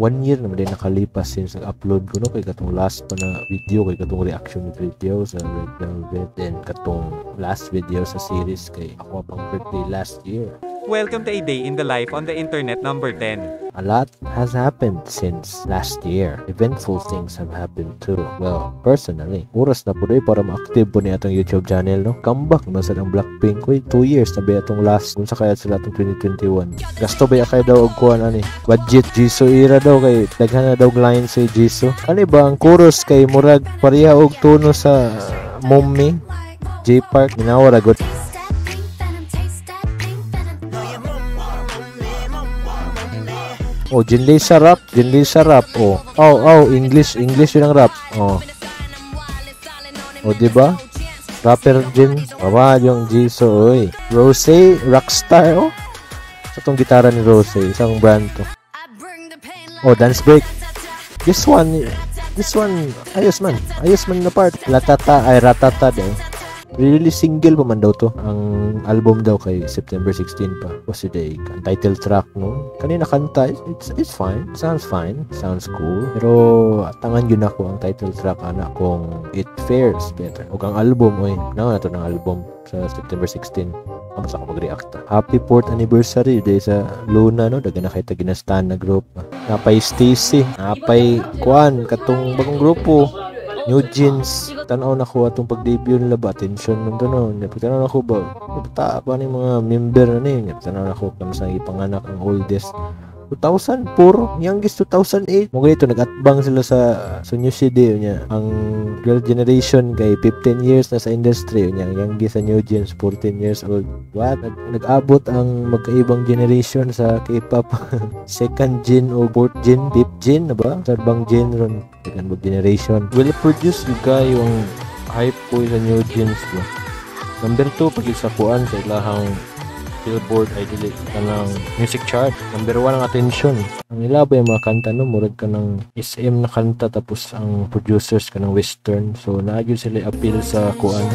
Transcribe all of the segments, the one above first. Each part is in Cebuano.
One year naman din nakalipas since nag-upload ko, no, kay katong last pa na video kay katong reaction video sa Red Velvet, then katong last video sa series kay ako pang birthday last year. Welcome to a day in the life on the internet number 10. A lot has happened since last year. Eventful things have happened too. Well, personally, oras na po rin para ma-active po niya atong YouTube channel, no? Comeback naman sa ng Blackpink. Uy, 2 years na ba itong last? Kung sa kaya sila itong 2021. Gasto ba kayo daw og kuan ani? Budget Jisoo era daw kay daghan na daw line sa Jisoo. Ano ba ang chorus kay murag pareha og tono sa Mommy J Park minawa ra gud. Oh, Jinlisa rap, Jinlisa rap. Oh. Oh, English, English yun ang rap. Oh. Oh, di ba? Rapper Jin. Baba yung Jisoo, oy. Rose, rockstar, oh. Sa tong gitara ni Rose, isang brand to. Oh, dance break. This one, ayos man. Ayos man na part. Latata ay ratata de. Really single pa man daw to. Ang album daw kay September 16 pa. What's the ang title track, no? Kanina kanta, it's fine. Sounds fine. Sounds cool. Pero tangan yun ako ang title track ana kung it fares better. Og ang album, oy, na to ng album sa September 16. Amo sa ako mag-react. Happy 4th anniversary day sa Luna, no? Dagan na kay ta ginastan na group. Napay Stacy, napay Kwan katong bagong grupo. New Jeans, tanaw na ko atong pag-debut nila ba, attention man to, no? Tanaw na ko ba, bata pa ni mga member na ni, tanaw na ko kung saan ipanganak ang oldest. 2004, youngest 2008. Mo ganito, nag-atbang sila sa New City niya. Ang girl generation kay 15 years na sa industry niya. Ang youngest sa New Jeans, 14 years old. What? Nag-abot ang magkaibang generation sa K-pop. Second gen o fourth gen, fifth gen na ba? Sa bang gen ron? Second generation. Well produced yung yung hype ko sa New Jeans ko. Number 2 pag isa kuan sa ilahang Billboard ay dili kanang music chart. Number 1 ang attention. Ang ilabay yung mga kanta, no, murag ka ng SM na kanta tapos ang producers ka ng western. So naa gyud sila appeal sa kuan.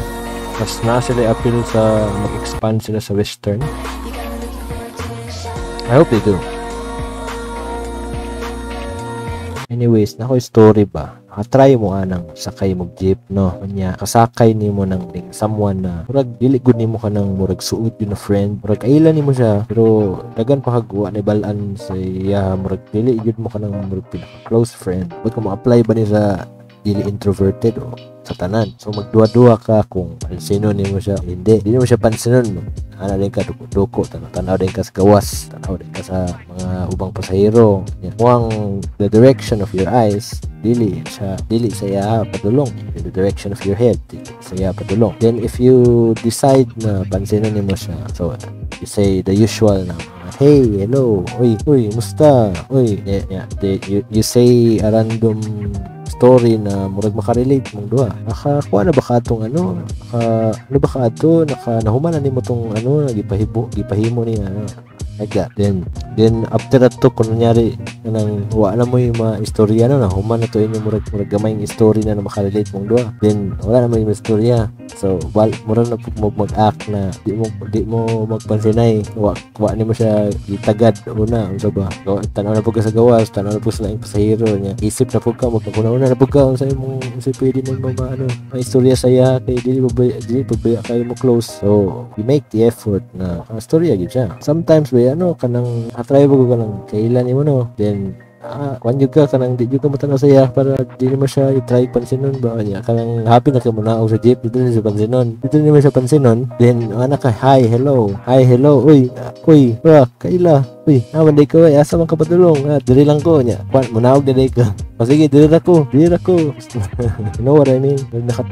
Mas na sila appeal sa mag-expand sila sa western. I hope they do. Anyways, nako story ba? Try mo anang sakay mo jeep, no? Unya kasakay nimo nang ning someone na murag dili gud nimo kanang murag suot yun na friend, murag kaila nimo siya pero dagan pa kag wa balan sa iya, murag dili gyud mo kanang murag pinaka close friend. But kung mo-apply ba ni sa dili introverted o sa tanan, so magduwa-duwa ka kung pansinon nimo siya, hindi dili mo siya pansinon mo. Ana din ka duko, tanaw din ka sa gawas, tanaw din ka sa mga ubang pasahero. Muang the direction of your eyes dili sa dili sa iya padulong, in the direction of your head dili sa iya padulong. Then if you decide na pansinon nimo siya, so you say the usual na hey, hello, oy, oy, musta, oy, yeah, yeah. You say a random story na murag makarelate mong duha. Nakakuha na ba ka atong ano? Naka, ano ba ka ato? Naka, nahuman na nimo tong ano, gipahibo, gipahimo niya, ano. Like that. Then after that to, kung nangyari, kanang wa na mo yung mga istorya, no, nahuman na to inyo murag, murag gamay yung story na makarelate mong duha. Then, wala na mo yung istorya. So, wal, murag na po mag-act na di mo magpansinay. Wa ni mo siya gitagad una, unsa ba? Tanaw na po ka sa gawas, tanaw na po sa laing pasahero niya. Isip na po ka, magpaguna-una na po ka unsa imong unsa pwede na mo maano, ang istorya sa iya kay dili ba dili pa kayo mo close. So, you make the effort na ang istorya gyud siya. Sometimes ba ano kanang atry mo kanang kailan nimo, no? Then kuan jud ka kanang di jud ka motanaw sa iya para dili mo siya i-try pansinon ba niya kanang happy na kay mo naog sa jeep dito niya sa pansinon, dito niya siya pansinon. Then ana ka hi hello, uy uy, wa kaila, uy, naman day ko, asa man ka padulong, diri lang ko niya, kuan munaog na day ka. O sige, diri ra ko, diri ra ko. You know what I mean?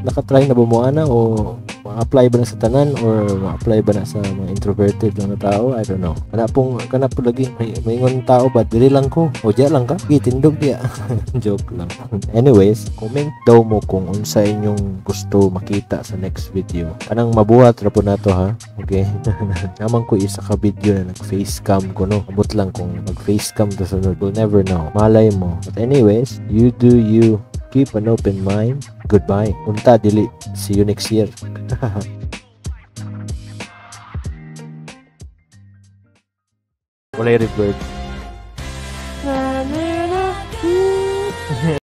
Naka-try na ba mo ana o ma-apply ba na sa tanan or ma-apply ba na sa mga introverted lang na tao? I don't know. Kana pong kana po lagi may maingon tao ba diri lang ko o diya lang ka? Sige, tindog diya. Joke lang. Anyways, comment daw mo kung unsa inyong gusto makita sa next video. Kanang mabuhat ra po nato, ha. Okay. Naman ko isa ka video na nag-face cam ko, no. Abot lang kung mag-face cam to sunod. We'll never know. Malay mo. But anyways, you do you. Keep an open mind. Goodbye. Unta dili. See you next year. Walay reverb.